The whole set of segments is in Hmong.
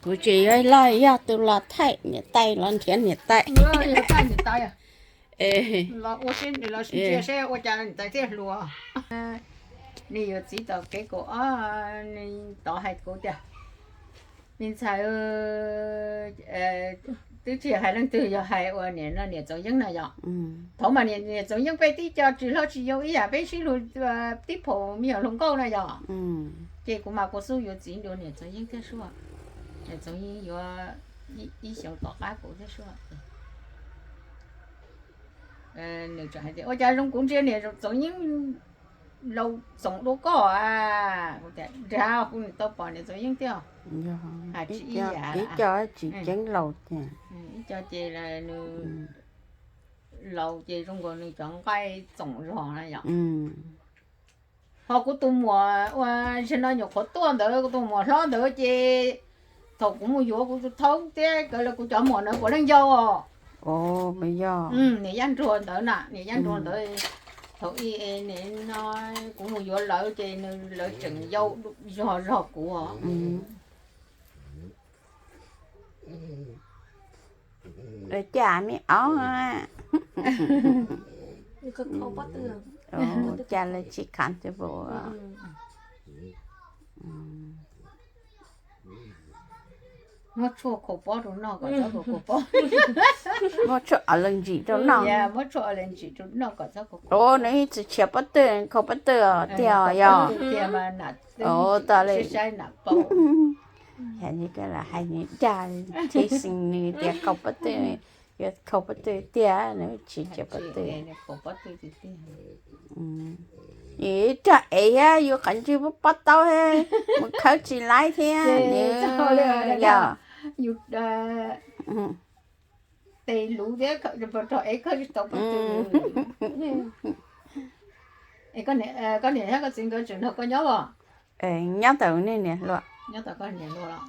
Kuv tsis yog los, yog tus los thaij niam tais, los nrhiav niam tais. Nws yuav txiv tom kev kaum ob, nws tod hais kuv tias, me ntxhais, twb tsis hais leej twg, yog hais uas niam no niam Txoov Yeeb no yom. Thaum mas niam Txoov Yeeb peb tib co tsis hlob tsis yau ib yam, peb sib luag tib phaum me nyuam hluas nkauj no yom. Ces kuv mas kuv xub yuav txiv dua niam Txoov Yeeb thiab sua, niam Txoov Yeeb yuav ib xyoos tom qab kuv thiab sua. Nws txawm hais tias, ua cas zoo kuv ntsia niam Txoov Yeeb laus txoom dua koj a? Kuv tias, nrhiav kuv tsis tau pom niam Txoov Yeeb thiab. Hais tsis ib yam, ib co tsis ceeb laus tiag. Ib co ces nws laus ces zoo nkaus nws cov nqaij txoom zog na yom. Ho kuv tus muam uas zaum no nyuam qhuav tuaj ntawd, kuv tus muam hlob ntawd ces thaum kuv mus yuav kuv tus thaub thiab kuv cov muam ntawd puav leej yau os. Niam Yaj Nruag ntawd na, niam Yaj Nruag ntawd, thaum ub no kuv mus yuav lawv ces nws, lawv tseem yau zog zog kuv os. Cas me ob, cas lawv tsis khav tus vauv. Muab tshuaj khaus pob rau noj kom txhob khaus pob. Muab tshuaj o lees ntsim rau noj. Nws ib txwm tshiav pob tw, khaus pob tw tiag yog. Tab li hais dag, thib xees nws tias khaus pob tw, yuav khaus pob tw tiag, nws tsis tshiav pob tw. Nws rog ev thiab, yus qhov ntswg pob taub, mus khawb tsis laib thiab nws yog. Tes luv thiab, rog ev khawb tsis tau pob tw. Koj niam thiab koj txiv nkawd tseem nrog koj nyob os? Nyob tom nej niam hluas.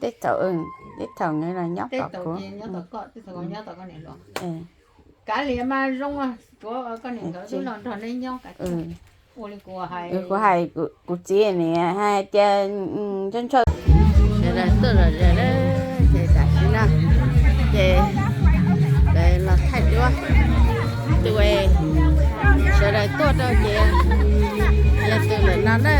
Tej thaum, tej thaum nws los nyob tom kuv. Kav liam mas zoo, tsuav koj niam nkawd twb los nrog neb nyob. Kuv hais kuv txiv ne, hais tias ntshaw ntshaw. Sawv daws tuaj zom zaws lawm ces tam sim no ces lawv los thaij duab. Tus sawv daws tuaj rau ces yog tus ntawm no na.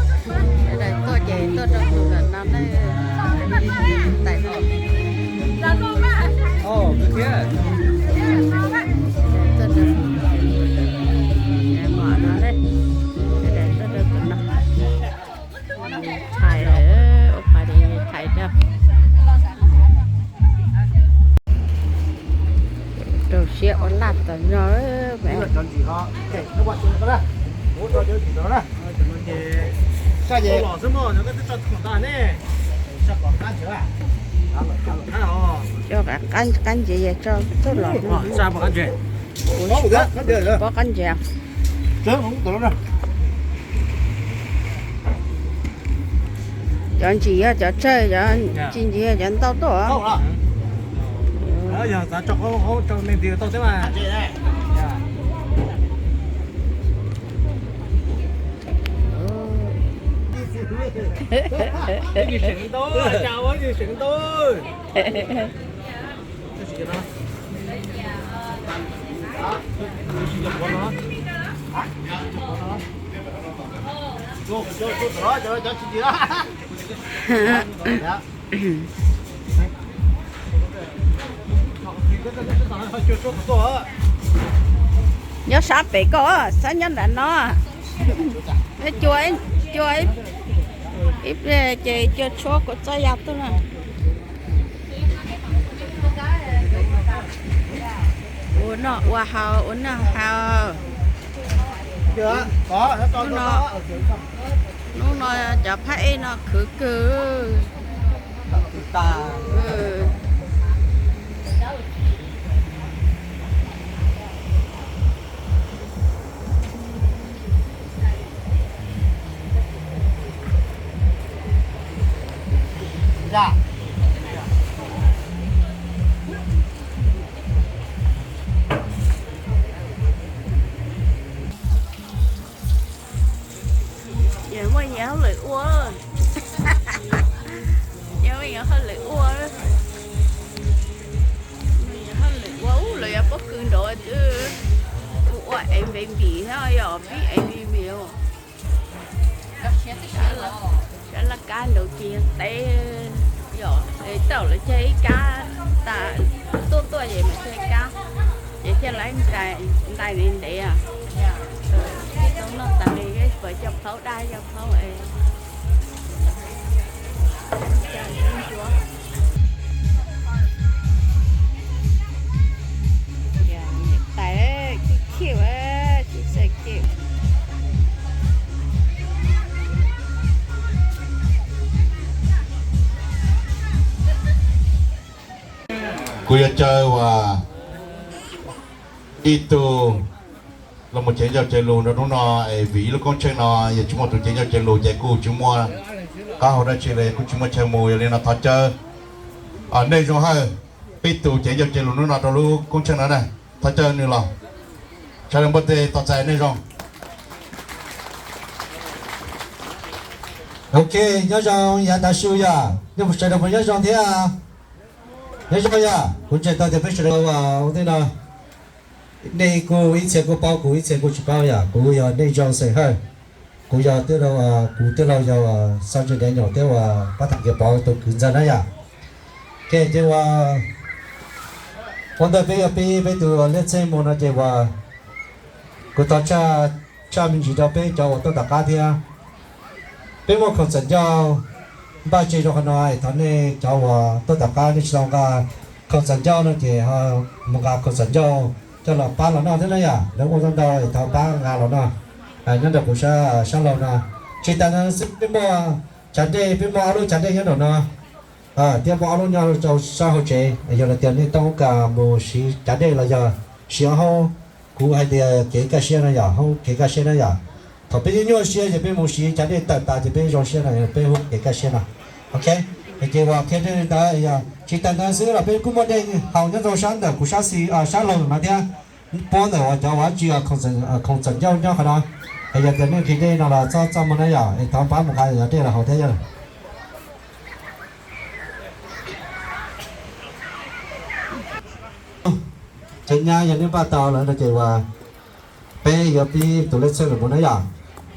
Sawv daws tuaj ces tuaj rau tus ntawm no na. Tais no. Hais, ua pha li hais rau. Rau siab ua laj tau no. Coj qab ntsev, yog tso txuj los. Pob qab ntsev. Cov ntsim yog cov tsawg, cov tsis ntsim yog cov ntau tuaj. Nyob sab pem koj, txhob nyob nram no. Cua, cua ib pliag ces cua tshuab kuv txoj ya tuaj na. Ua noj ua haus, ua noj haus. Hnub no cov phab ej no khwv kawg. Vim thiab yog pib ev vim sab laj kab nraud ces yog teb, yog tawm los cog ib kab tas, tuaj tuaj ces mus cog ib kab, ces thiaj li ntais ntev ntev. Tau noj tas li, puas cog plaub daj cog plaub es. Kuv yuav caw uas ib tug los mus cev ncauj cev lus rau hnub no, es vim ib lub koob tsheej no yog tsis muaj tus cev ncauj cev lus ces kuj tsis muaj qab hau dab tsi los kuj tsis muaj chaw mus, yog li no thov caw Neej Zoo Hawj, ib tug cev ncauj cev lus hnub no rau lub koob tsheej no na, thov caw nws los, sawv daws npuaj tes tos txais Neej Zoo. Ok, nyob zoo yav tav su yom, nej sawv daws puas nyob zoo thiab? Nyob zoo yom, kuv ntseeg tau tias peb sawv daws ua ntej no, nej kuj ib txhia kuj paub, kuv ib txhia kuj tsis paub yom. Kuv yog Neej Zoo xeem Hawj, kuv yog tij laug, kuv tij laug yog Xab Ntse Daniel thiab uas pab tham kiag pov tus kwv ntxawg na yom. Ok, ces uas ua ntej peb yuav pib peb tus liab txheej mus no ces uas kuv thov tshaj me ntsis rau peb cov uas tuaj tom qab thiab. Peb muaj khoom txawm ncauj npaj tseg rau qhov no es thov nej cov uas tuaj tom qab nej tsis tau nqa khoom txawm ncauj no ces mus nqa khoom txawm ncauj coj los pab los noj thiab na yom. Lawv ua tau ntau es thov pab nqa los noj nyob ntawm kuv sab laug no. Tsis tas ntawd xwb peb muaj chav dej, peb muaj ob lub chav dej nyob nraum no thiab muaj ob lub nyob rau sab hauv tsev. Yog hais tias nej toob kas mus siv chav dej los yog siv ob haub, kuv hais tias kev kaj siab no yom, haub kev kaj siab na yom. Thaum peb nyuaj nyuaj siab ces peb mus siv chav dej tawm tas ces peb zoo siab no, peb hu kev kaj siab no. Ok, ces uas qhia li ntawd, tsis tas ntawd xwb los peb kuj muaj dej haus nyob rau sab ntawm kuv sab xis sab laug no thiab, puab ntawm uas cov uas tsis khoom txawm ncauj nyob qhov no. Es yog tias nej nqhis dej no los txhob txaj muag na yom, es thov pab mus nqa cov dej los haus thiab yom. Tseem nyab yog nej npaj tau lawm no ces uas peb yuav pib tus lej txhawj lawm mus na yom.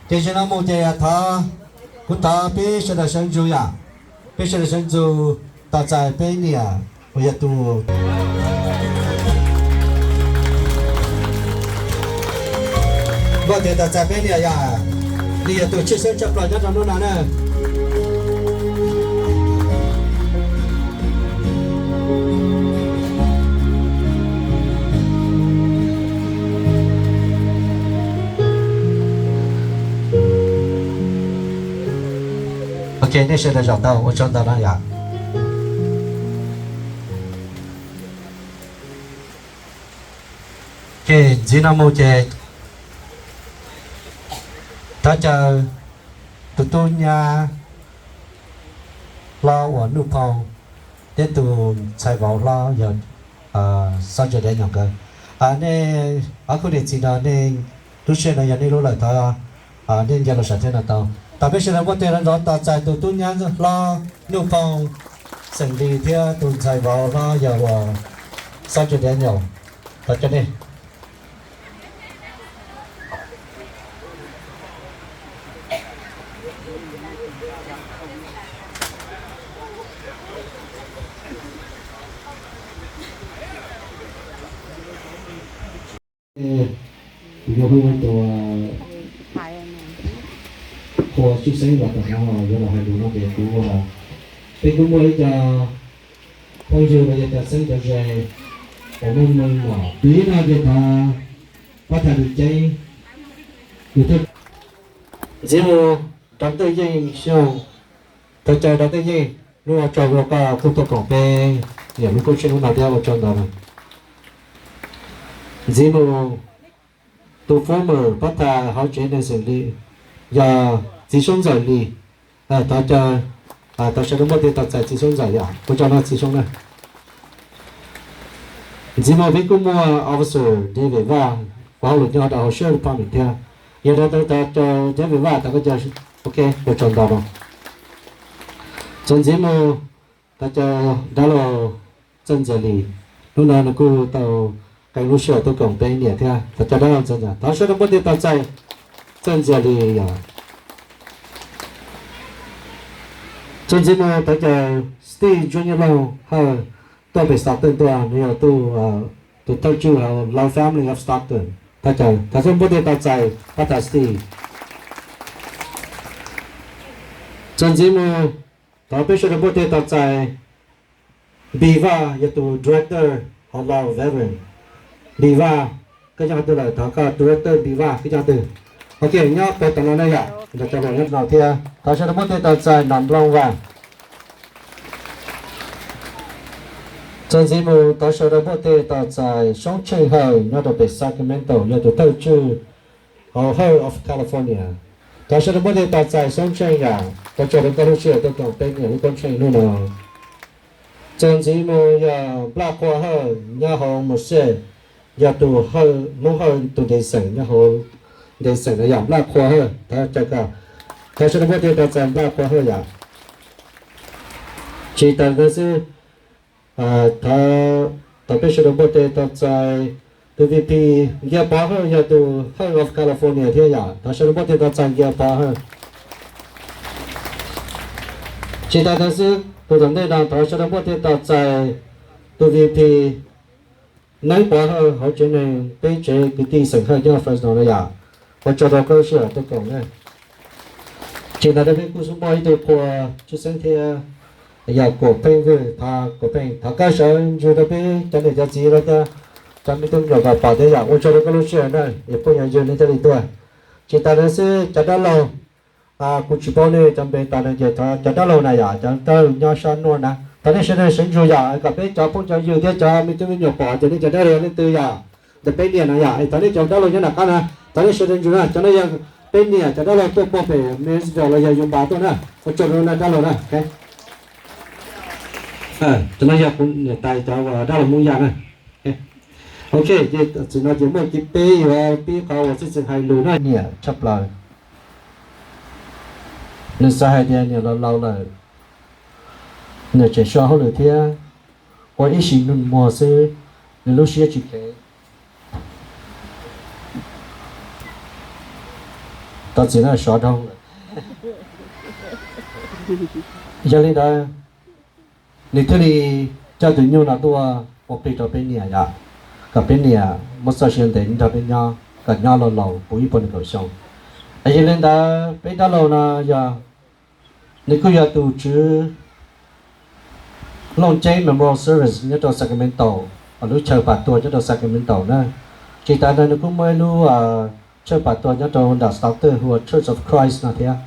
Ces zaum no mus ces thov, kuv thov peb sawv daws sawv ntsug yom, peb sawv daws sawv ntsug tos txais peb niam uas yog tus, npaj tias tos txais peb niam yom, nws yog tus tshwj xeeb tshaj plaws nyob rau hnub no na. Ok, nej sawv daws zaum tau, ua tsaug ntau no yom. Ces ntxiv no mus ces thov caw tus tub nyab hlob uas Nuj Phoo thiab tus ntxhais vauv hlob yog Xob Ntse Dab Nyoog nkawd. Nej ob khub niam txiv no nej lub sij hawm no yog nej lub lawm, thov nej nce los saum teb no tau. Thov peb sawv daws npuaj tes los nrov tos txais tus tub nyab hlob Nuj Phoo xeem Lis thiab tus ntxhais vauv hlob yog uas Xob Ntse Dab Nyoog. Thov caw nej. Kuv yog hu tus qhua tshwj xeeb los tom no, yog los hais lus no ces kuv, peb kuj muaj ib co phooj ywg los yog cov txheeb cov ze uas muaj neeg los vim no ces thov pab tham lus ceeb. Ntxiv mus Dov Tej Yeej Xyooj, thov caw Dov Tej Yeej, hnub no tsaug rau koj kuj tuaj koom peb yam lub koob tsheej hnub no thiab, ua tsaug ntau. Ntxiv mus tus phab mem pab tham hauv tsev neeg xeem Lis yog Txiv Soob Ntxawm Lis, thov caw, thov sawv daws npuaj tes tos txais Txiv Soob Ntxawm yom, ua tsaug no Txiv Soob na. Ntxiv mus peb kuj muaj officer David Vaj, ua hauj lwm nyob rau hauv sheriff department thiab, yog li ntawd thov caw David Vaj tau koj caw, ok, ua tsaug ntau no. Txuas ntxiv mus thov caw dab laug Txawj Ntxawg Lis, hnub no nws kuj tau qee lub sij hawm tuaj koom peb niam thiab. Thov caw dab laug Ntxawg Ntxawg, thov sawv daws muab tes tos txais Ntxawg Ntxawg li yom. Txuas ntxiv mus thov caw Steve Junior Looj Hawj tuaj pem Stockton tuaj, nws yog tus, tus thawj tswj hauv Looj Family of Stockton. Thov caw, thov sawv daws muab tes tos txais pab thawj Steve. Txuas ntxiv mus thov peb sawv daws muab tes tos txais Npis Vaj, yog tus director hauv Looj Veteran. Npis Vaj, koj nyob qhov twg lawm? Thov koj director Npis Vaj, koj nyob qhov twg? Ok, nyob puag tom no na yom, nrog cov hluas nyob no thiab. Thov sawv daws muab tes tos txais Nom Nplooj Vaj. Txuas ntxiv mus thov sawv daws muab tes tos txais Soob Tsheej Hawj nyob rau pem Sacramento, yog tus thawj tswj hauv Heart of California. Thov sawv daws muab tes tos txais Soob Tsheej yom, ua tsaug rau koj lub sij hawm tuaj koom peb niam lub koob tsheej hnub no. Txuas ntxiv mus yog Nplaj Qhua Hawj nyob hauv Merced, yog tus Hmoob Hawj tus ntiv xeem nyob hauv ntiv xeem no yom, Nplaj Qhua Hawj. Thov caw koj, thov sawv daws muab tes tos txais Nplaj Qhua Hawj yom. Tsis tas ntawd xwb, thov, thov peb sawv daws muab tes tos txais tus VP Nkias Pov Hawj, yog tus Heart of California thiab yom, thov sawv daws muab tes tos txais Nkias Pov Hawj. Tsis tas ntawd xwb, tus tom ntej no thov sawv daws muab tes tos txais tus VP Neeb Pov Hawj hauv tsev neeg peb tsev kwv tij xeem Hawj nyob Fresno no yom. Ua tsaug rau koj lub sij hawm tuaj koom na. Tsis tas ntawd peb kuj xub muaj ib tug qhua tshwj xeeb thiab, yog Kuam Pheej Vwj, thov Kuam Pheej, thov koj sawv ntsug rau peb cov niam cov txiv los thiab cov me tub me nyuam kom pom thiab yom. Ua tsaug rau koj lub sij hawm na, es phooj ywg nej thiaj li tuaj. Tsis tas ntawd xwb cov dab laug, kuv tsis paub nej cov npe tas no ces thov cov dab laug na yom, cov dab laug nyob sab nuaj na, thov nej sawv daws sawv ntsug yom, kom peb cov phooj cov ywg thiab cov me tub me nyuam pom ces nej cov dab laug leej twg yom, ntawm peb niam no yom, es thov nej cov dab laug nyob nram qab na, thov nej sawv daws ntsug na, cov no yog peb niam cov dab laug tuaj puag pem Marysville los yog Yuma tuaj na, ua tsaug rau dab laug na. Cov no yog kuv niam tais cov dab laug Hmoob Yaj na. Ok, ces txwm no ces muaj kiag peb yuav pib qhov uas txij txeem hais lus na. Niam tshaj plaws, nws xav hais tias niam laus laus lawm, niam tseem so hauj lwm thiab, ua ib sim nug muag xwb, nws lub siab tsis kheev. Thov txim na, sov doog lawm. Yog li ntawd, nws thiaj li coj tus nyuj no tuaj ua plig rau peb niam yom, kom peb niam muaj txoj sia ntev nrog peb nyob, kom nyob laus laus puv ib puas nees nkaum xyoo. Yog li ntawd peb dab laug no yog, nws kuj yog tus tswv Looj Ceeb Memorial Service nyob rau Sacramento, lub chaw pam tuag nyob rau Sacramento na. Tsis tas ntawd nws kuj muaj ib lub chaw pam tuag nyob rau nram Stockton hu ua Church of Christ no thiab.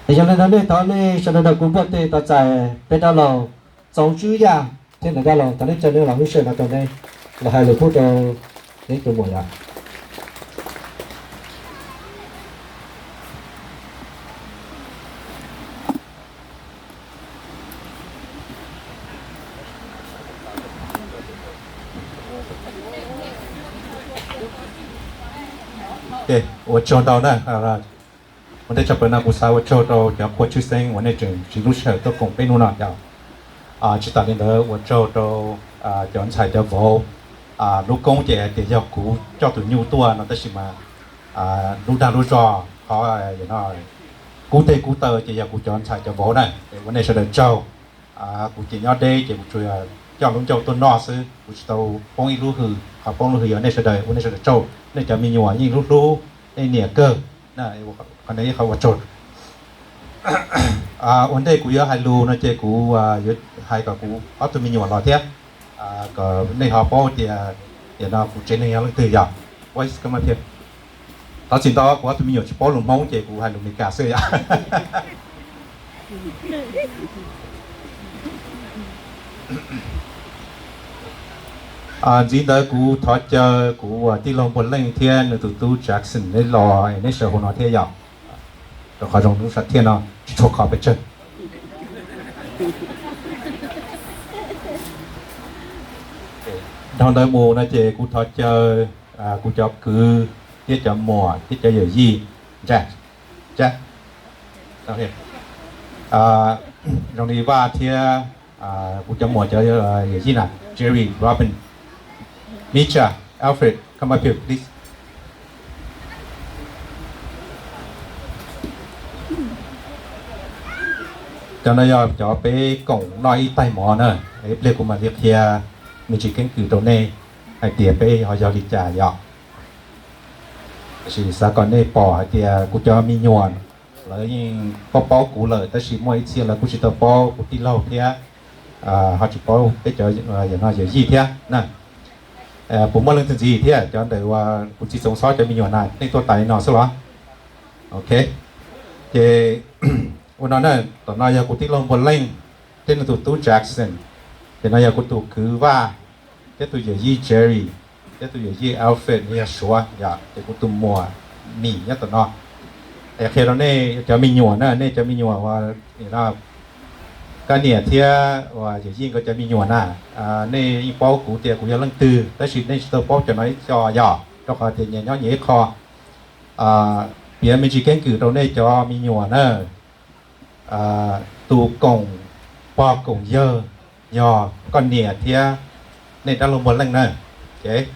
Yog li ntawd nej thov nej sawv daws nrog kuv npuaj tes tos txais peb dab laug Txoov Tswb Yaj thiab niam dab laug, thov nej caw nej los lub sij hawm no rau neb los hais lus pub rau neb tus muam yom. Ua tsaug ntau na. Ua ntej tshaj plaws no kuv xav ua tsaug rau cov qhua tshwj xeeb uas nej tseem siv lub sij hawm tuaj koom peb hnub no yom. Tsis tas li ntawd ua tsaug rau cov ntxhais cov vauv. Lub koob ces hais tias yog kuv coj tus nyuj tuaj no tab sis mas lub dag lub zog qhov kub teg kub taw ces yog kuv cov ntxhais cov vauv na. Ua nej sawv daws tsaug. Kuv ces nyob deb ces kuv tsuas coj lub ncauj tuaj noj xwb, kuv tsis tau poob ib lub hws. Qhov poob lub hws yog nej sawv daws, ua nej sawv daws tsaug. Nej cov me nyuam yeej hlub hlub nej niam kawg. Qhov no ib qhov ua tsaug. Ua ntej kuv yuav hais lus no ces kuv yuav hais kom kuv ob tug me nyuam los thiab, kom nej ho paub tias tiam no kuv tsev neeg yog leej twg yom. Thov txim ntau, kuv ob tug me nyuam tsis paub lus Hmoob ces kuv hais lus Meskas xwb yom. Ntxiv ntawd kuv thov caw kuv tij laug Npuag Leej thiab nws tus tub Jackson neb los es neb sawv hauv no thiab yom. Rau qhov zoo lub sam thiaj no tsis tshua khov pes tsawg. Dhau ntawd mus no ces kuv thov caw kuv cov kwv thiab cov muam thiab cov yawm yij, Jack, Jack, zoo li Vaj thiab kuv cov muam cov yawm yij na, Jerry, Robin, Micha, Alfred, come up here, please. Cov no yog cov peb koom noj ib taig mov na. Ib pliag kuv mam li qhia me ntsis keeb kwm rau nej hais tias peb ho yog li cas yom. Tiam sis xav kom nej pom hais tias kuv cov me nyuam lawv yeej paub paub kuv lawm, tab sis muaj ib txhia lawv kuj tsis tau paub kuv tij laug thiab, ho tsis paub peb cov yawm yij thiab na. Puas muaj leej twg ntxiv thiab? Cov ntawm uas kuv txiv Txoov Xob cov me nyuam na, nej tuaj tas li no xwb los? Ok, ces ua no na, tom no yog kuv tij laug Npuag Leej thiab nws tus tub Jackson. Ces no yog kuv tus kwv Vaj thiab tus yawm yij Jerry thiab tus yawm yij Alfred, nws yog Suav yom, ces kuv tus muam Mim nyob tom no. Es qhia rau nej cov me nyuam na, nej cov me nyuam uas Kab Niam thiab uas yawm yij nkawd cov me nyuam na, nej yeej paub kuv tias kuv yog leej twg, tab sis nej tsis tau paub cov no ib co yom, rau qhov tias nyias nyob nyias ib qho. Piav me ntsis keeb kwm rau nej cov me nyuam na. Tus koom pog koom yawg yog koj niam thiab nej dab laug Npuag Leej na. Ces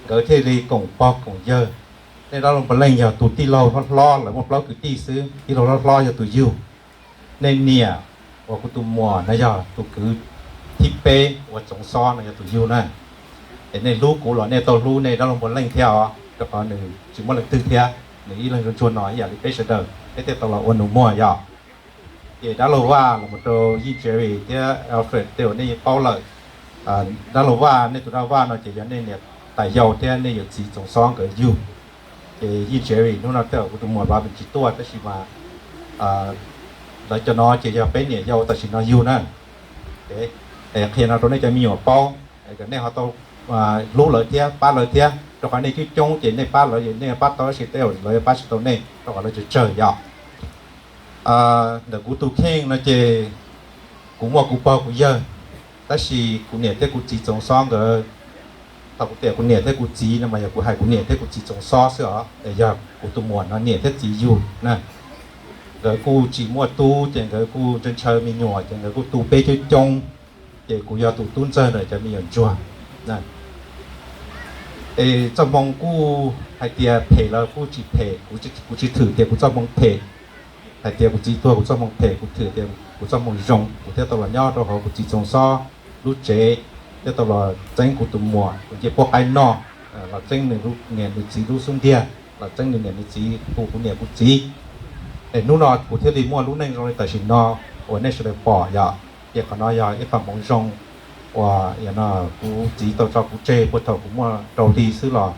nkawd thiaj li koom pog koom yawg. Nej dab laug Npuag Leej yog tus tij laug hlob hlob, lawv muaj plaub kwv tij xwb, tij laug hlob hlob yog tus yug. Nej niam uas kuv tus muam no yog tus kwv thib peb uas Txoov Xob no yog tus yug na. Es nej hlub kuv los nej tau hlub nej dab laug Npuag Leej thiab os, rau qhov nws tsis muaj leej twg thiab, nws ib leeg ntsuag ntsuag no ib yam li peb sawv daws, peb thiaj tau los ua nus muag yom. Ces dab laug Vaj los mus rau yij Jerry thiab Alfred tej uas nej yeej paub lawm. Dab laug Vaj, nej tus dab Vaj no ces yog nej niam tais yau thiab nej yawm txiv Txoov Xob nkawd yug. Ces yij Jerry hnub no tej zaum kuv tus muam los nws tsis tuaj tab sis mas lawv cov no ces yog peb niam yau tam sim no yug na. Qhia no rau nej cov me nyuam paub, kom nej ho tau hlub lawv thiab pab lawv thiab, rau qhov nej coob coob ces nej pab lawv, nej pab tau tab sis tej zaum lawv pab tsis tau nej rau qhov lawv tsawg tsawg yom. Ntawm kuv tus kheej no ces kuv muaj kuv pog kuv yawg, tab sis kuv niam thiab kuv txiv Txoov Xob nkawd, thaum kuv tias kuv niam thiab kuv txiv no mas yog kuv hais kuv niam thiab kuv txiv Txoov Xob xwb os, yog kuv tus muam no niam thiab txiv yug na. Nkawd kuj tsis muaj tub ces nkawd kuj ntshaw ntshaw me nyuam ces nkawd kuj tu peb coob coob, ces kuv yog tus tub ntxawg ntawm cov me nyuam ntsuag. Es txoj hmoo kuj hais tias phem los kuj tsis phem, kuv tsis thwm tias kuv txoj hmoo phem, hais tias kuv txiv tuag kuv txoj hmoo phem, kuv thwm tias kuv txoj hmoo zoo, kuv thiaj tau los nyob rau hauv kuv txiv Txoov Xob lub tsev, thiaj tau los txeeb kuv tus muam tus ncej puab qaib noj, los txeeb nws niam nws txiv lub xub ntiag, los txeeb nws niam nws txiv hu kuv niam kuv txiv. Es hnub no kuv thiaj li muaj lub neej zoo li tam sim no uas nej sawv daws pom yom. Ces qhov no yog ib qho hmoov zoo uas kuv txiv tau tso kuv tseg puag thaum kuv muaj rau hli xwb los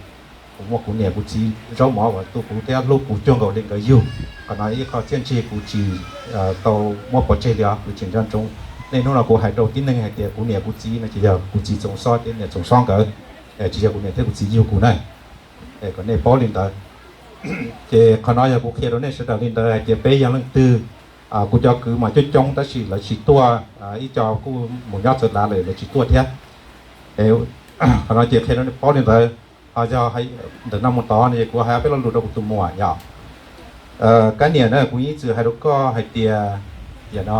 kuv muaj kuv niam kuv txiv zaub mov uas tu kuv thiab hlub kuv cuag nkaus li nkawd yug. Qhov no ib qho txiaj ntsig kuv tsis tau muab pov tseg li os, kuv tseem nco ntsoov. Nej hnub no kuv hais rau tib neeg hais tias kuv niam kuv txiv no ces yog kuv txiv Txoov Xob thiab niam Txoov Xob nkawd, tsis yog kuv niam thiab kuv txiv yug kuv na. Kom nej paub li ntawd. Ces qhov no yog kuv qhia rau nej sawv daws li ntawd hais tias peb yog leej twg. Kuv cov kwv mas coob coob tab sis lawv tsis tuaj, ib co kuj mus nyob txawv dav lawm lawv tsis tuaj thiab. Qhov no ces qhia rau nej paub li ntawd. Ho yog ntawm no mus tod no ces kuv hais peb lo lus rau kuv tus muam yom. Kab niam na, kuv yeej ib txwm hais rau koj hais tias, yam no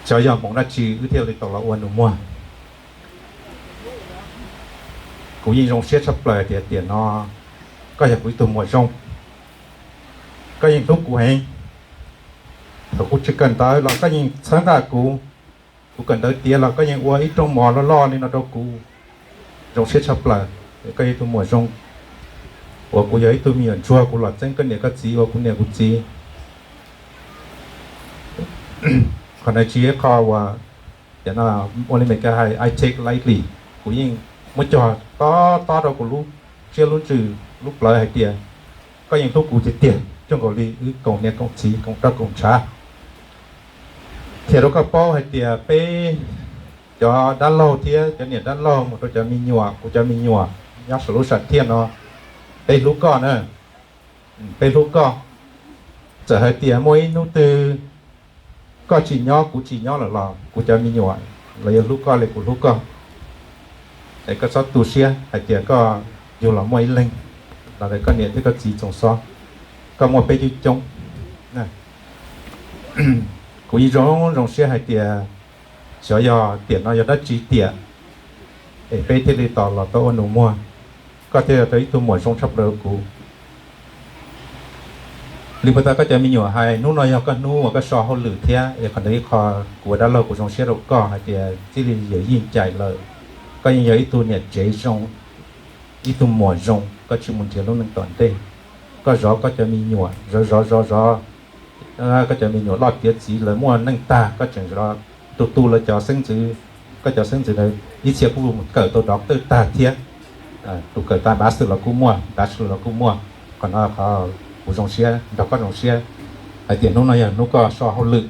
xyov yog hmoov dab tsi wb thiaj li tau los ua nus muag. Kuv yeej zoo siab tshaj plaws tias tiam no koj yog kuv ib tug muam zoo, koj yeej hlub kuv heev. Thaum kuv tsis kawm ntawv los koj yeej txhawb nqa kuv, kuv kawm ntawv tiav los koj yeej ua ib rooj mov loj loj li no rau kuv. Zoo siab tshaj plaws, koj yog ib tug muam zoo, uas kuv yog ib tug me nyuam ntsuag kuv los txeeb koj niam koj txiv ua kuv niam kuv txiv. Qhov no tsis yog ib qho uas, ua li Meskas hais I take lightly, kuv yeej muab cog tob tob rau kuv lub siab lub ntsws lub plawv hais tias koj yeej hlub kuv tiag tiag cuag nkaus li wb koom niam koom txiv koom roj koom ntshav. Qhia rau koj paub hais tias peb cov dab laug thiab cov niam dab laug mus rau cov me nyuam, kuv cov me nyuam nyob saum lub sam thiaj no, peb hlub koj na, peb hlub koj. Txawm hais tias muaj ib hnub twg koj tsis nyob kuv tsis nyob lawm los kuv cov me nyuam los yuav hlub koj li kuv hlub koj. Es koj txhob tu siab hais tias koj yug los muaj ib leeg los koj niam thiab koj txiv Txoov Xob, koj muaj peb coob coob. Kuv yeej zoo zoo siab hais tias xyov yog tiam no yog dab tsi tiam, es peb thiaj li tos los tau ua nus muag. Koj thiaj yog ib tug muam zoo tshaj plaws rau kuv. Li puag ta koj cov me nyuam hais hnub no yog koj hnub uas koj so hauj lwm thiab, es qhov ntawd ib qho kuv ua dab laug kuv zoo siab rau koj hais tias txij li yawm yij cais lawm, koj yeej yog ib tug niam tsev zoo, ib tug muam zoo, koj tsis mus nrhiav lub neej tom ntej. Koj zov koj cov me nyuam, zov zov zov zov, koj cov me nyuam loj tiav txiv lawv muaj neej tag, koj tseem zov, tu tu lawv cov xeeb ntxwv, koj cov xeeb ntxwv ntawd ib txhia kuj kawm tau doctor tag thiab. Tus kawm tag bachelor los kuj muaj, bachelor los kuj muaj. Qhov no qhov kuv zoo siab nrog koj zoo siab hais tias hnub no yog hnub koj so hauj lwm.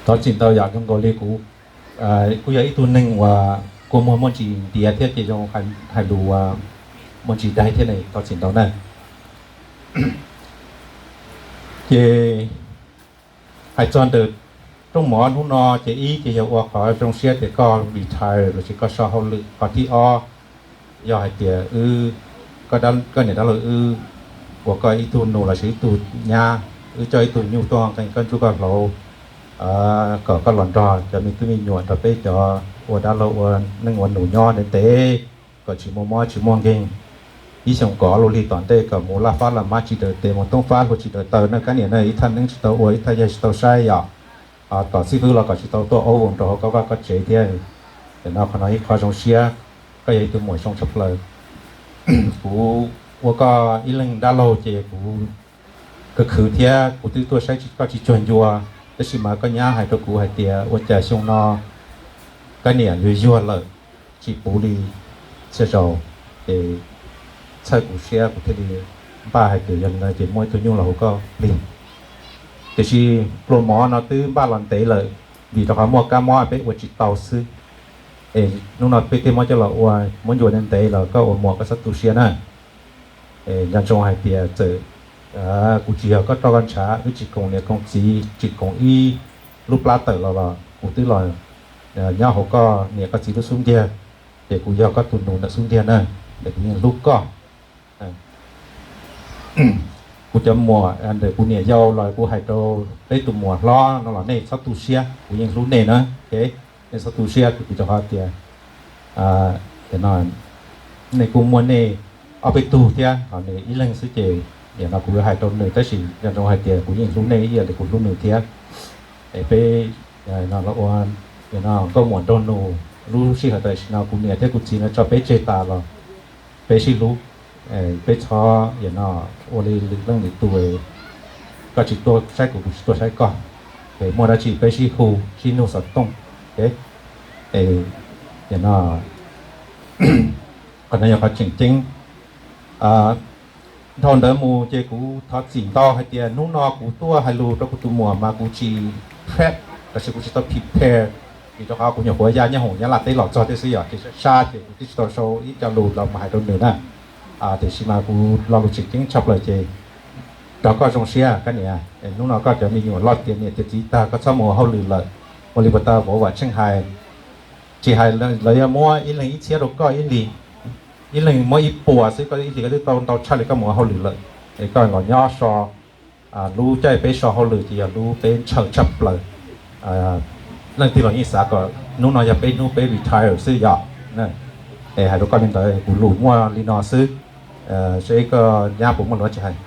Thov txim ntau yom, zoo nkaus li kuv kuj yog ib tug neeg uas kua muag muaj ntsis ntiav thiab ces zoo hais lus muaj ntsis daig thiab ne, thov txim ntau na. Ces hais txog ntawm rooj mov hnub no ces ib ces yog ua qhov zoo siab tias koj retire lossis koj so hauj lwm. Qhov thib ob yog hais tias wb, koj niam dab laug wb ua koj ib tug nus lossis ib tug nyab, wb coj ib tug nyuj tuaj nqee koj ntsuj koj hlauv, kom koj los nrog cov me tub me nyuam nrog peb cov ua dab laug ua neej ua nus nyob ntev ntev, kom tsis muaj mob tsis muaj nkeeg. Ib xyoos kom ob lub hli tom ntej kom mus laj fab laj mab tsis daws tes, mus toob fab hlua tsis daws taw na kab niam na, ib thaj neeb tsis tau ua, ib thaj yaig tsis tau saib yom. Tom xib fwb los kom tsis tau tuaj aub voos rau hauv koj vaj koj tsev thiab. Tam no qhov no ib qho zoo siab, koj yog ib tug muam zoo tshaj plaws. Kuv ua koj ib leeg dab laug ces kuv khwv khwv thiab kuv twb tuaj saib koj tsis cuag ncua, tab sis mas koj nyab hais rau kuv hais tias ua cas xyoo no koj niam yuag yuag lawm, tsis puv li xya zaus, ces txhawj kuv siab kuv thiaj li npaj hais tias yog li no ces muaj ib tug nyuj los hu koj plig. Tiam sis pluas mov no twb npaj los ntev lawm, vim rau qhov muaj kab mob peb ua tsis tau xwb. Es hnub no peb tej mob coj los ua, muab ncua ntev ntev los koj ua muam koj txhob tu siab na. Nco ntsoov hais tias txawm kuv tsis yog koj roj koj ntshav, wb tsis koom niam koom txiv, tsis koom ib lub plab tawm los los kuv twb los nyob hauv koj niam koj txiv lub xub ntiag, ces kuv yog koj tus nus ntawm xub ntiag na, ces kuv yeej hlub koj. Kuv cov muam ntawm kuv niam yau los kuv hais rau peb tus muam hlob no los nej txhob tu siab, kuv yeej hlub nej na. Nej txhob tu siab, kuv rau qhov tias nej kuj muaj nej ob peb tug thiab, ho nws ib leeg xwb ces nim no kuv yuav hais rau nws, tab sis nco ntsoov hais tias kuv yeej hlub nej ib yam li kuv hlub nws thiab. Es peb ua nkauj muam nraug nus, lub sij hawm tam sim no kuv niam thiab kuv txiv no tso peb tseg tas los peb sib hlub, peb txhob ua li lwm leej lwm tus, koj tsis tuaj saib kuv, kuv tsis tuaj saib koj, es muaj dab tsi peb sib hu sib nug xov tooj. Qhov no yog qhov tseem ceeb. Dhau ntawd mus ces kuv thov txim ntau hais tias hnub no kuv tuaj hais lus rau kuv tus muam mas kuv tsis prep, lossis kuv tsis tau prepare, vim rau qhov kuv nyuam qhuav ya nyob hoom Nyab Laj teb los txog thiab xwb yom, ces sab sab ces kuv twb tsis tau sau ib co lus los mus hais rau nws na. Tiam sis mas kuv lo lus tseem ceeb tshaj plaws ces nrog koj zoo siab koj niam, hnub no koj cov me nyuam loj tiav niam tiav txiv tag koj txhob mus ua hauj lwm lawm. Ua li puas tau vauv Vam Tsheej hais, tsis hais lawv yuav muab ib leeg ib txhiab rau koj ib hlis, ib leeg muab ib puas xwb koj ib hlis koj twb tau ntau tshaj li koj mus ua hauj lwm lawm, es koj los nyob so lub caij peb so hauj lwm ces yog lub peb ntshaw tshaj plaws. Leej twg los yeej xav kom hnub no yog peb hnub peb retire xwb yom. Es hais rau koj li ntawd, kuv lus muaj li no xwb, seb koj nyab puas muaj lus tsis hais.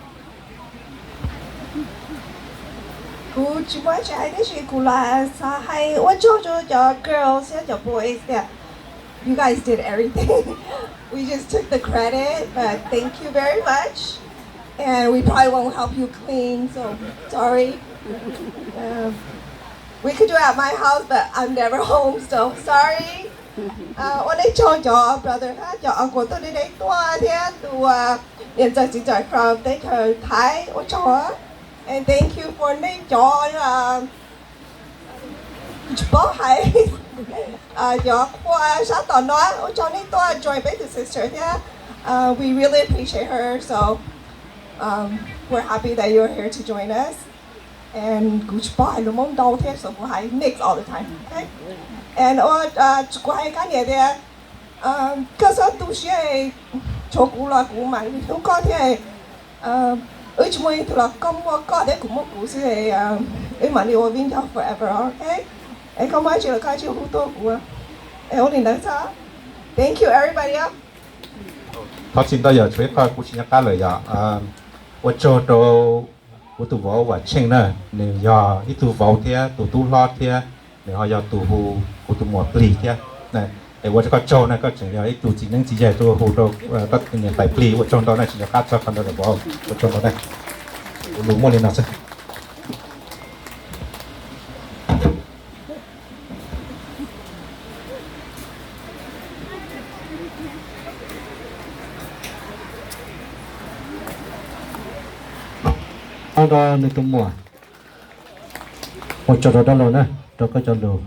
Kuv tsis muaj tsis hais tiam sis kuv los xav hais ua tsaug rau cov girls thiab cov boys tias you guys did everything. We just took the credit, but thank you very much. And we probably won't help you clean, so sorry. Um, we could do it at my house, but I'm never home, so sorry. Uh, ua nej tsaug cov brother thiab cov uncle tuaj deb deb tuaj thiab tus niam ntxawm txiv ntxawm from teb chaws Thaib ua tsaug. And thank you for nej cov tsis paub hais, cov qhua sab tom no ua tsaug nej tuaj join peb tus sister thiab. Uh, we really appreciate her, so um, we're happy that you're here to join us. And kuv tsis paub hais lus Hmoob ntau thiab, so kuv hais mix all the time. Okay? And ua, uh, kuv hais kab niam tias koj txhob tu siab, tshuav kuv los kuv mam li hlub koj thiab. Wb tsis muaj ib tug los koj muaj koj thiab kuv muaj kuv xwb, wb mam li ua viv ncaus forever, okay? Es koj muaj dab tsi los koj cia li hu tuaj kuv. Es ua li ntawd xwb. Thank you everybody. Thov txim ntau yom, tshuav ib qho kuv tsis nco qab lawm yom. Ua tsaug rau kuv tus vauv Vam Tsheej na, nws yog ib tug vauv thiab tus tub hlob thiab nws ho yog tus hu kuv tus muam plig thiab. Es ua rau koj tsaug na, koj tseem yog ib tug txiv neeb txiv yaig tuaj hu rau koj niam tais plig, ua tsaug ntau na, tsis nco qab txog qhov ntawd lawm vauv, ua tsaug ntau na. Kuv lus muaj li no xwb. Rau nws tus muam, ua tsaug rau dab laug na, rau koj cov lus.